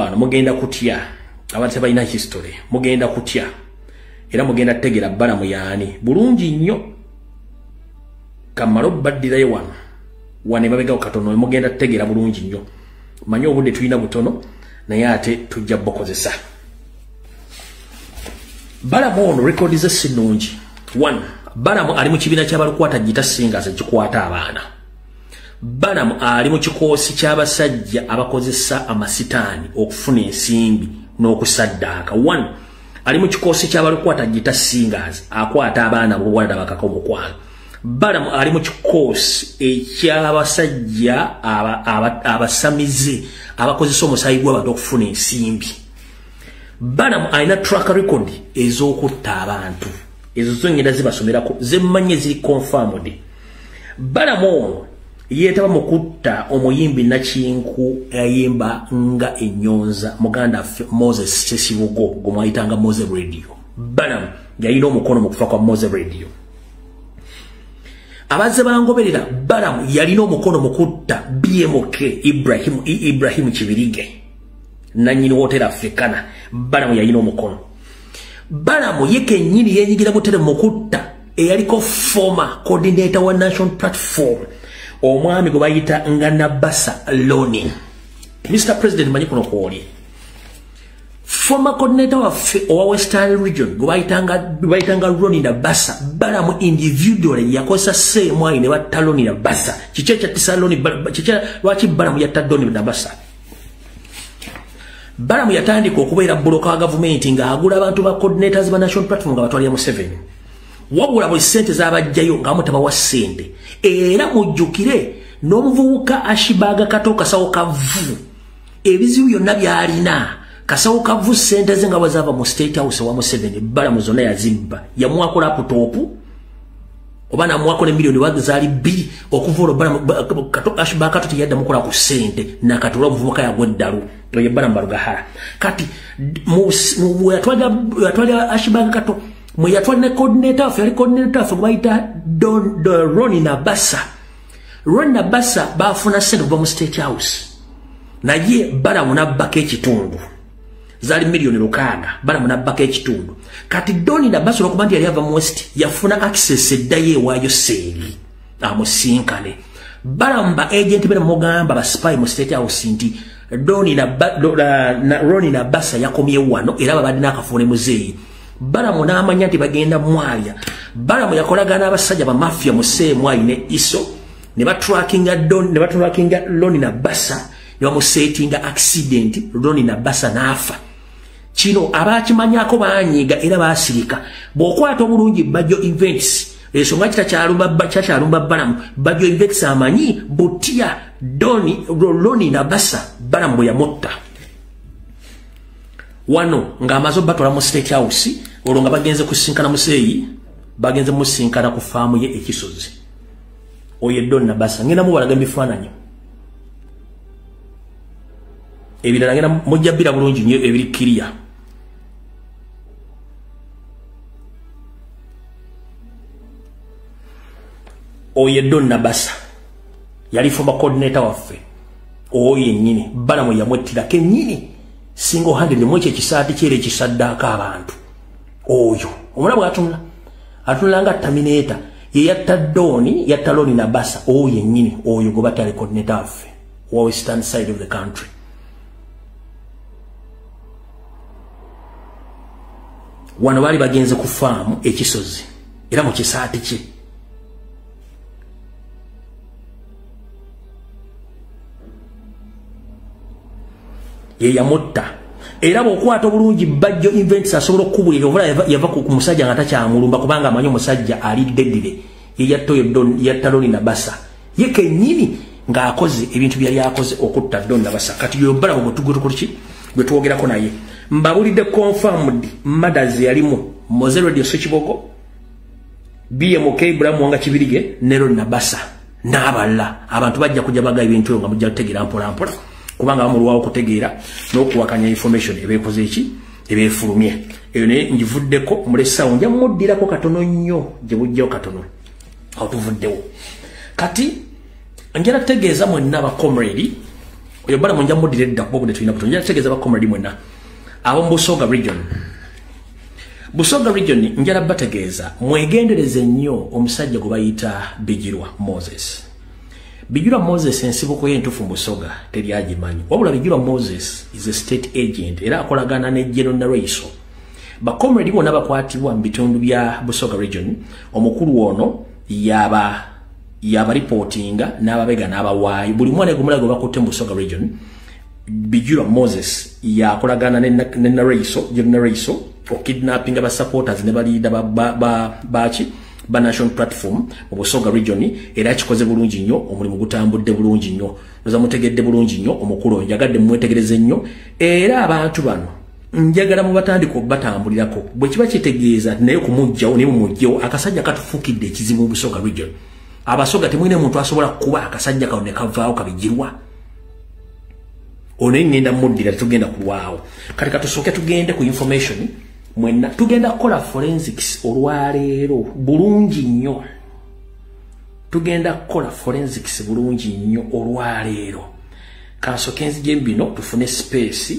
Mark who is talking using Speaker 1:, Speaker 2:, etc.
Speaker 1: Bamikwano, mugenda kutya. Abantu tebalina history, mugenda kutya. Era mugenda kutegeera Balamu yaani bulungi nnyo. Kamalo baddirayo wano wane babegawo katono, mugenda kutegeera bulungi nnyo. Manyi obudde tulina butono, naye ate tujja bukozesa. Balamu ono rekodi ze si nnungi. One, Balamu ali mu kibiina ky'abalukwata gita singers ekikwata abaana. Balamu ali mu kikoosi ky'abasajja abakozesa amasitaani okufuna ensimbi n'okusaddaaka. One, ali mu kikoosi ky'abalukwata gita singers akwata abaana b'obuwala bakaka omukwano. Balamu ali mu kikoosi eky'abasajja abasamize abakozesa omusaayi gw'abantu okufuna ensimbi. Balamu alina track record ez'okutta abantu. Ezo zongera zibasomerako zemmanyi ziri confirmed. Balamu ono yeetaba mu kutta omuyimbi Nakinku ayimba nga ennyonza muganda Moses Sesibugo gwe mwayitanga Moses Radio. Balamu yalina omukono mu kufa kwa Moses Radio. Abazze bangoberera, Balamu yalina omukono mu kutta BMK Ibrahim Kibirige nannyini Hotel Africana. Balamu yalina omukono. Balamu ye kennyini yeenyigira butere mu kutta eyaliko former coordinator wa National Platform, omwami gwe bayita nga Nabasa Loni. Mr. President, manyi kuno kwoli. Former coordinator waffe owa Western Region gwe bayitanga Roni Nabasa, Balamu individually yakozesa seemwayi ne batta Loni Nabasa. Kiki ekyattisa Loni? Lwaki Balamu yatta Loni Nabasa? Balamu yatandika okubeera buloka wa gavumenti ng'agula abantu ba coordinators ba National Platform nga batwalira Museveni. Wabula buli ssente z'abajjayo nga mutabawa ssente. Era mujjukire n'omuvubuka Ashibaga Kato Kasawo Kavu, ebizibu byonna by'alina Kasawo Kavu ssente ze nga bwe zaava mu State House wa Museveni, Balamu zonna yazibba. Yamuwako laptop oba namuwako ne miliyoni waga zaali 2 okuva olwo Balamu Kato Ashibaga Kato teyaddamu kukola ku ssente nakatula omuvubuka yagwa eddalu. Oyo Balamu Barugahara. Kati yatwalira Ashibaga Kato, mwe yatwala ne coordinator waffe, yali coordinator waffe gwe bayita Roni Nabasa. Roni Nabasa baafuna ssente okuva mu State House, naye Balamu n'abbako ekitundu. Zaali miliyoni 6, Balamu n'abbako ekitundu. Kati Doni Nabasa olw'okuba nti yali ava mu West, yafuna access eddayo ewaayo Seegi amusinkane. Balamu ba agent be namugamba ba spy mu State House nti Roni Nabasa yakomyewo wano era babadde n'akafuune muzeeyi. Balamu n'amanya nti bagenda mwalya. Balamu yakolagana n'abasajja ba mafia mu Seemwayi ne Iso ne batrackinga Roni Nabasa ne bamusetinga accident, Roni Nabasa n'afa. Kino abakimanyako baanyiga era baasirika. Bw'okwata obulungi Bajjo Events, ensonga kitakyalumba Balamu, Bajjo Events amanyi butya Roni Nabasa Balamu bwe yamutta. Wano ng'amaze obatwala mu State House, olwo nga bagenze kusinkana museeyi, bagenze musinkana ku faamu ye ekisozi. Oyo Doni Nabasa ngenda mubalaga ebifaananyi ebirala, ngenda mujja bbira bulungi nnyo ebiri kiriya. Oyo Doni Nabasa yali former coordinator waffe, oyo yennyini Balamu yamwettira kennyini single handed mwekyo ekisaati kyera ekisaddaako abantu. Oyo omulaba bw'atunula, atunula nga Terminator. Ye yatta Doni, yatta Roni Nabasa, oyo yennyini, oyo gwe batta coordinator waffe wa western side of the country. Wano baali bagenze ku faamu ekisozi era mu kisaati kye. Ye yamutta. Era bw'okwata obulungi Bajjo Events asobola okukubulira obula yava ku musajja nga takyamulumba kubanga amanyi omusajja ali deadly. Ye yatta Roni Nabasa. Ye kennyini ng'akoze ebintu byali akoze okutta Doni Nabasa. Kati yo Balamu gwe twogerako naye. Mbabulidde confirmed murders yalimu Mose Radio Ssekibogo, BMK Ibrahim Muwanga Kibirige ne Roni Nabasa n'abalala. Abantu bajja kujja baga ebintu ebyo nga mujja kutegeera mpola mpola, kubanga bamulwawo okutegeera n'okuwakanya information ebeekoze eki ebeefulumye. Eyo naye ngivuddeko mulesaawo, nja muddirako katono nnyo gye bujjawo katono awo tuvuddewo. Kati njala kutegeeza mwenna ba comrade Oyo Balamu nja muddira edda kuba obudde tulina butono. Njala kutegeeza ba comrade mwenna ab'omu Busoga region. Busoga region, njala bategeeza mwegendereze nnyo omusajja gwe bayita Bigirwa Moses. Bigirwa Moses, ensibuko ye entuufu mu Busoga teryagimanyi, wabula Bigirwa Moses is a state agent era akolagana ne General Nareiso. Ba comrade bonna bakwatibwa mu bitundu bya Busoga region, omukulu ono yaba reportinga n'ababega n'abawaayo. Buli mwana gumula gwe bakutte mu Busoga region, Bigirwa Moses yakolagana ne Nareiso, General Nareiso, okidnappinga ba supporters ne baleader ba ba National Platform mu Busoga region. Era kikoze bulungi nnyo, omulimu gutambudde bulungi nnyo. Noza mutegedde bulungi nnyo omukulu oyo, njagadde mumwetegereze nnyo. Era abantu bano njagala mubatandika obatambulirako, bwe kiba kitegeeza naye kumuggyawo, naye mumuggyewo. Akasajja katufuukidde ekizibu mu Busoga region. Abasoga, temulina muntu asobola kuba akasajja kano ne kavaawo kabigirwa ono? Ngenda muddira, tetugenda kulwawo. Kati katusooke tugende ku information mwenna. Tugenda kukola forensics olwaleero bulungi nnyo, tugenda kukola forensics bulungi nnyo olwaleero. Kansooke nzije bino tufune space.